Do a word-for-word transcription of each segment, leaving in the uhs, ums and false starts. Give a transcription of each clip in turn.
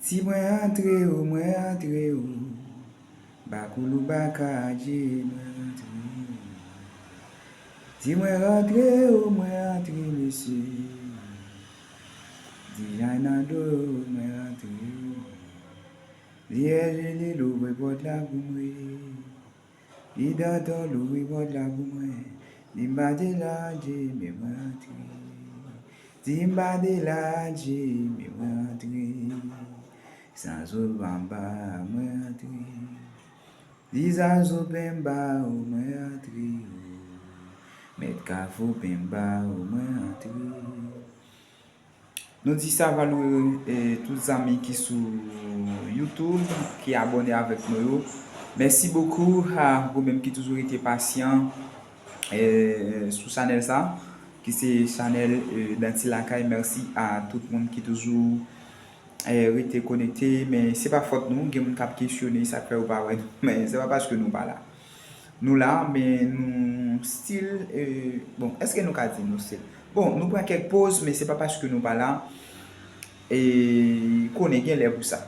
Si mwen antre o, mwen antre o. Bakoulou baka Adje, mwen antre o. Si mwen rantre o, mwen rantre mesye. Di Jaynado, mwen rantre o. Di Èjili louvri pòt la pou mwen. Di Danton louvri pòt la pou mwen. Di m pa te la Adje, men mwen rantre. Di m pa te la Adje, men mwen rantre. Sanzo Pemba, mwen rantre. Di Sanzo Pemba o, mwen rantre o. Mèt Kafou Pemba o, mwen rantre. Nou di savalou, eh, tout zanmi ki sou YouTube, ki abòne avèk nou yo. Mèsi bokou a ou menm ki toujou rete pasyan, eh, sou chanèl sa, ki se chanèl, eh, Danti Lakay. Mèsi a tout moun ki toujou, eh, rete konekte. Men se pa fòt nou, gen moun k ap kesyone sa k fè yo pa wè nou. Men se pa paske nou pa la. Nou la, men nou still, eh, bon, èske nou ka di nou still? Bon, nou pran kèk poz, men se pa paske nou pa la. E konnen gen lè pou sa.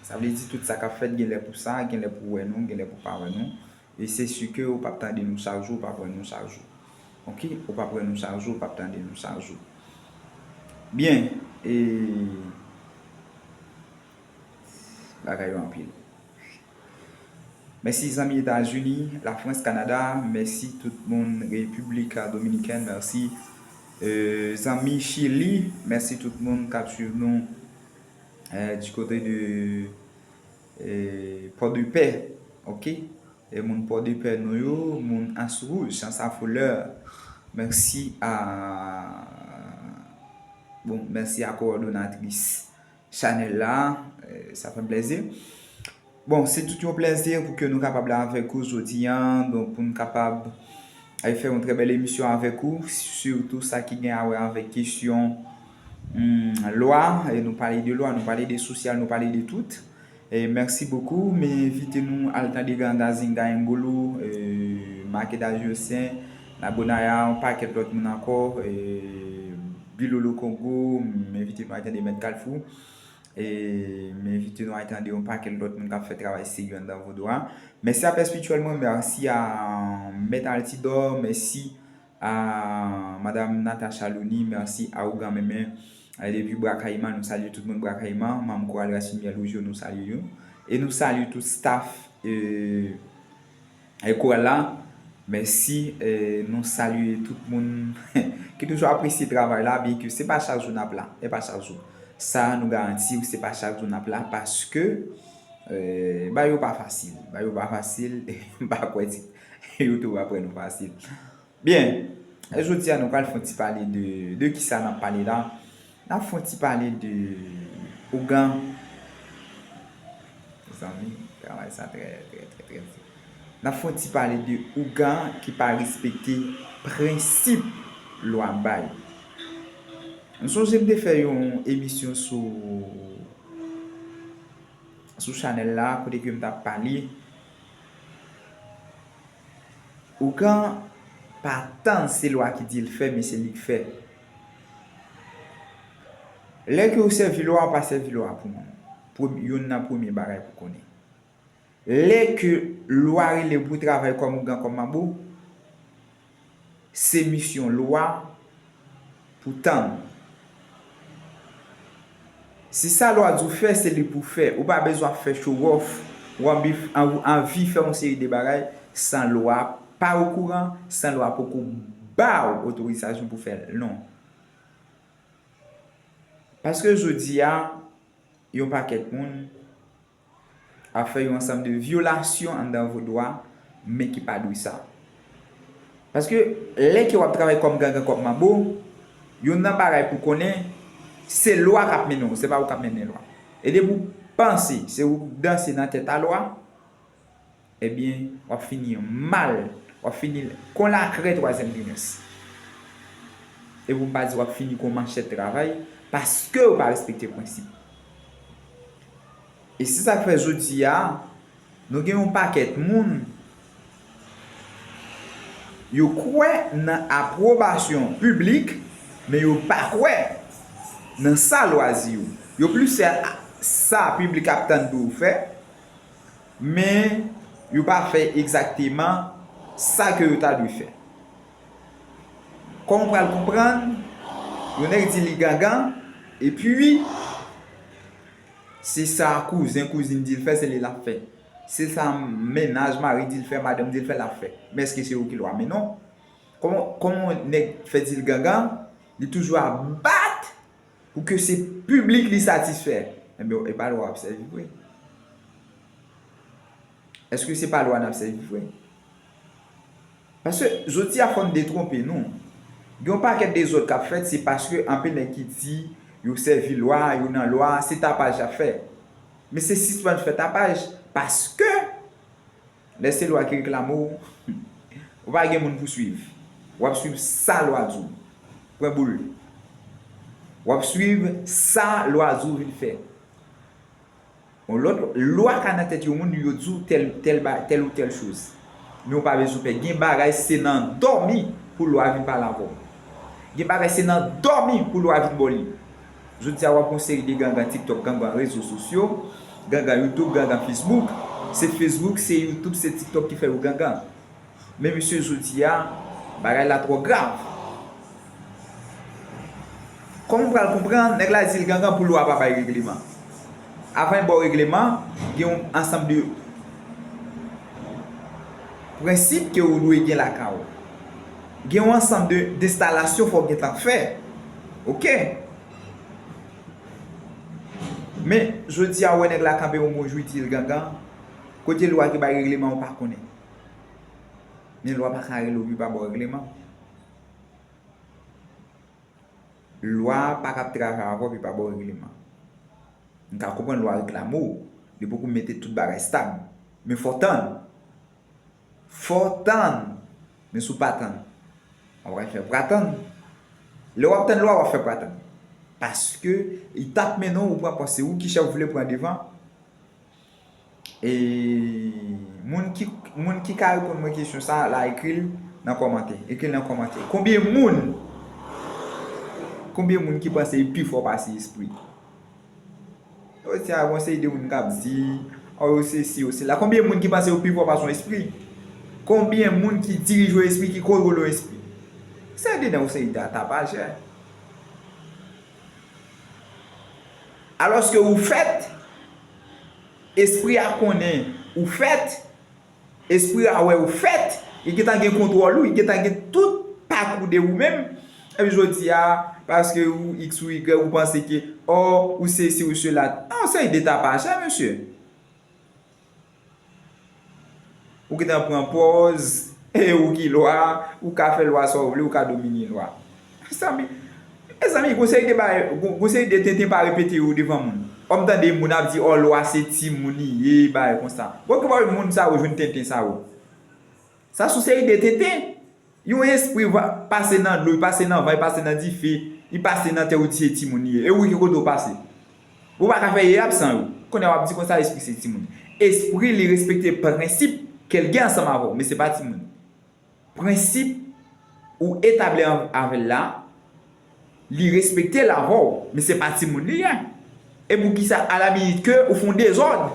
Sa vle di tout sa k ap fèt gen lè pou sa, gen lè pou wè nou, gen lè pou pa wè nou. E se si ke ou p ap tande nou chak jou, ou p ap wè nou chak jou. Oke? Ou p ap wè nou chak jou, ou p ap tande nou chak jou. Byen, e bagay yo anpil. Mèsi zanmi Etazini, Lafrans, Kanada, mèsi tout moun Repiblik Dominikèn, mèsi, eh, zanmi Chili, mèsi tout moun k ap swiv nou, eh, du côté de, eh, Port-de-Paix, oke? E moun Port-de-Paix nou yo, moun Anse Rouge, Anse à Fleurs, mèsi a, bon, mèsi a kowòdonatris chanèl la, eh, sa fè m plèzi. Bon, se tout yon plèzi pou ke nou kapab la avèk ou jodi a, donk pou n kapab, eh, fè yon trè bèl emisyon avèk ou, sitou sa ki gen a wè avèk kesyon, hmm, lwa, e nou pale de lwa, nou pale de sosyal, nou pale de tout. E mèsi bokou, men envite nou al tande Ganga Zinga Engolo, eh, Makeda Josyen, Nabonaya, yon pakèt lòt moun ankò, eh, Bilolo Kongo, m envite nou al tande Mèt Kalfou. E m envite nou al tande yon pakèt lòt moun k ap fè travay serye anndan vodou a. Mèsi a pèspityèl mwen, mèsi a Mèt Altidor, mèsi a Madam Natacha Loni, mèsi a Ougan Menmen. E depi Bra Kayiman, nou salye tout moun Bra Kayiman, manm koral Rasin Myèl Wouj yo, nou salye yo. E nou salye tout staff, eh, eh, koral la. Mèsi, eh, nou salye tout moun ki toujou apresye travay la, byenke se pa chak jou n ap la, e pa chak jou. Sa nou garanti w, se pa chak jou n ap la, paske, eh, bagay yo pa fasil. Bagay yo pa fasil, m pa kwè ti YouTube ap wè nou fasil. Byen, e jodi a nou pral fè yon ti pale de, de kisa n ap pale la. N ap fè yon ti pale de ougan. Mezanmi, travay sa trè, trè, trè, trè di. N ap fè yon ti pale de ougan ki pa respekte prensip lwa bay. M sonje m te fè yon emisyon sou, sou chanèl la, kote ke m t ap pale. Ougan pa tann se lwa ki di l fè, men se li k fè. Lè ke ou sèvi lwa, ou pa sèvi lwa pou moun. Premye, youn nan premye bagay pou konnen. Lè ke lwa rele pou travay kòm ougan, kòm manbo, se misyon lwa pou tann. Si sa lwa di w fè, se li pou fè. Ou pa bezwen ap fè show off, ou anvi, anvi fè yon seri de bagay san lwa pa okouran, san lwa poko ba w otorizasyon pou fè l. Non. Paske jodi a, yon pakèt moun ap fè yon ansanm de vyolasyon anndan vodou a, men ki pa dwe sa. Paske lè ke w ap travay kòm gangan, kòm manbo, youn nan bagay pou konnen, se lwa k ap mennen w, se pa ou k ap mennen lwa. E depi w panse se ou k danse nan tèt a lwa, ebyen, w ap fini mal, w ap fini kon lakrè twazyèm trimès. E pou m pa di w ap fini kon manchèt travay, paske w pa respekte prensip. E se sa k fè jodi a, nou gen yon pakèt moun, yo kwè nan apwobasyon piblik, men yo pa kwè nan sa lwa di yo. Yo plis fè a-, Sa piblik ap tann pou yo fè, men yo pa fè egzakteman sa ke yo ta dwe fè. Kòm ou pral konprann, yon nèg di li gangan, epi se sa kouzen, kouzin di l fè, se li l ap fè. Se sa mennaj, mari di l fè, madanm di l fè, l ap fè. Men èske se yo ki lwa? Men non. Kòman, kòman yon nèg fè di l gangan, li toujou ap bat pou ke se piblik li satisfè? Enben, e pa lwa w ap sèvi vre. Èske se pa lwa n ap sèvi vre? Paske jodi a fò n detwonpe nou. Gen yon pakèt dezòd k ap fèt, se paske anpil nèg ki di yo sèvi lwa, yo nan lwa, se tapaj y ap fè. Men se sispann fè tapaj, paske lè se lwa ki reklame w, ou pa gen moun pou swiv. W ap swiv sa lwa di w. Pwen boul. W ap swiv sa lwa di w vin fè. Yon lòt lwa ka nan tèt yon moun, yo di w tèl, tèl ba-, tèl ou tèl choz. Men ou pa bezwen pè. Gen bagay se nan dòmi pou lwa vin pale avè w. Gen bagay se nan dòmi pou lwa vin ba w li. Jodi a w ap yon seri de gangan TikTok, gangan rezo sosyo, gangan YouTube, gangan Facebook. Se Facebook, se YouTube, se TikTok ki fè yo gangan. Men mesye, jodi a, bagay la twò grav. Kòm ou pral konprann, nèg la di l gangan pou lwa pa bay regleman. Avan l ba w regleman, gen yon ansanm de prensip ke ou dwe gen lakay ou. Gen yon ansanm de, enstalasyon fò w gentan fè. Oke? Men, jodi a, ou wè nèg la kanpe yon bon jou, li di l gangan. Kote lwa ki bay regleman, ou pa konnen. Men lwa pa ka rele w pou l pa ba w regleman. Lwa pa ka ap travay avè w pou l pa ba w regleman. M ka konprann lwa reklame w, li poko mete tout bagay stab. Men fò w tann. Fò w tann. Men si w pa tann, w ap fè pou w pa tann. Lè w ap tann lwa, w ap fè pou w pa tann. Paske li t ap mennen w, ou pran pòz, se ou ki chèf, ou vle pran devan. E moun ki, moun ki ka reponn mwen kesyon sa la, ekri l nan kòmantè. Ekri l nan kòmantè. Konbyen moun, konbyen moun ki panse yo pi fò pase espri? Yo di a, gon seri de moun k ap di, o, yo sesi, yo sela. Konbyen moun ki panse yo pi fò pase yon espri? Konbyen moun ki dirije yon espri, ki kontwole yon espri? Se de nan yon seri de tapajè. Alòske ou fèt, espri a konnen ou fèt, espri a wè ou fèt, li gentan gen kontwòl ou, li gentan gen tout pakou de ou menm. Epi jodi a, paske ou X ou Y, ou panse ke, o, ou sesi ou sela. An, se de tapajè, mesye. Ou gentan pran pòz, e ou ki lwa, ou ka fè lwa sa w vle, ou ka domine lwa. Mezanmi, mezanmi, gon seri de bagay, gon, gon seri de tenten pa repete yo devan moun. Ò, m tande moun ap di, o, lwa se timoun li ye, bagay konsa. Bon, ki bò moun sa yo jwenn tenten sa yo? Sa se yon seri de tenten. Yon espri va pase nan dlo, li pase nan van, li pase nan dife, li pase nan tè, ou di se timoun li ye. E ou ki kote ou pase? Ou pa ka fè, e absan yo. Kounye a w ap di konsa espri se timoun. Espri li respekte prensip ke l gen ansanm avè w, men se pa timoun. Prensip ou etabli an-, avè l la, li respekte l avè w, men se pa timoun li ye. E poukisa, alaminit ke ou fè yon dezòd,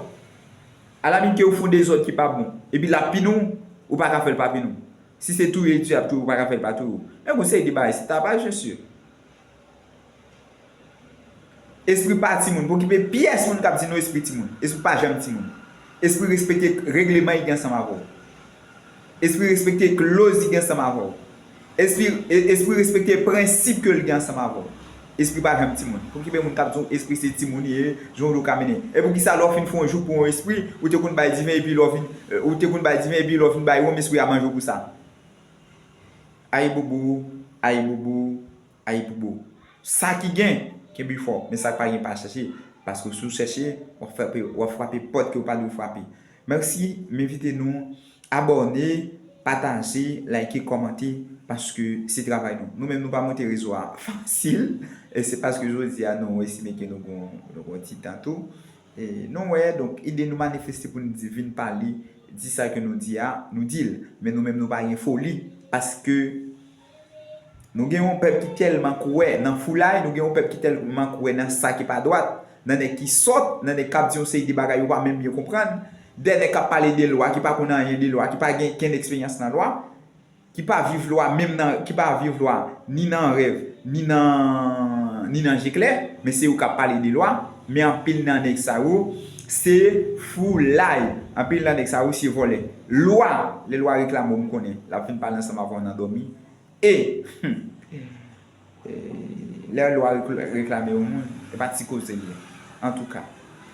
alaminit ke ou fè yon dezòd ki pa bon, epi l ap pini w, ou pa ka fè l pa pini w. Si se touye li t ap touye w, ou pa ka fè l pa touye w. Men gon seri de bagay, se tapaj, mesye. Espri pa timoun. Pa okipe pyès moun k ap di nou espri timoun. Espri pa janm timoun. Espri respekte regleman li gen ansanm avè w. Espri respekte kloz li gen ansanm avè w. Espri, e-, espri respekte prensip ke l gen ansanm avè w. Espri pa janm timoun. Pa okipe moun k ap di w espri se timoun li ye, jan w ka mennen. E poukisa lè w fin fè yon jouk pou yon espri, ou te konn bay diven epi lè w vin, e, ou te konn bay diven epi lè w vin bay wonm, espri a manje w pou sa? Ayibobo, ayibobo, ayibobo. Sa ki gen, kenbe fò, men sa k pa gen pa chèche. Paske si w chèche, w ap frape, w ap frape pòt ke w pa dwe frape. Mèsi, m envite nou abòne, pataje, like, kòmante, paske se travay nou. Nou menm, nou pa monte rezo a fasil, e se paske jodi a nou estime ke nou gon, nou gon ti tan tou. E nou wè, donk, ide nou manifeste pou nou di, vin pale, di sa ke nou di a, nou di l. Men nou menm, nou pa gen foli, paske nou gen yon pèp ki tèlman kwè nan foulay, nou gen yon pèp ki tèlman kwè nan sa ki pa dwat, nan nèg ki sòt, nan nèg k ap di yon seri de bagay yo pa menm byen konprann, de nèg k ap pale de lwa, ki pa konn anyen de lwa, ki pa gen kenn eksperyans nan lwa, ki pa viv lwa menm nan, ki pa viv lwa ni nan rèv, ni nan, ni nan je klè, men se yo k ap pale de lwa, men anpil nan nèg sa yo, se foulay. Anpil nan nèg sa yo, se vòlè. Lwa, lè lwa reklame w, m konnen, l ap vin pale ansanm avè w nan dòmi. E, hmm, e, lè lwa rekl-, reklame yon moun, e pa ti koze l ye. Antouka,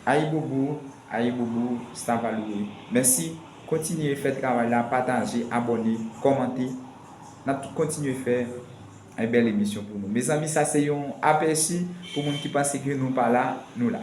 ayibobo, ayibobo, Savalou. Mèsi. Kontinye fè travay la, pataje, abòne, kòmante. N ap kontinye fè yon bèl emisyon pou nou. Mezanmi, sa se yon apèsi pou moun ki panse ke nou pa la, nou la.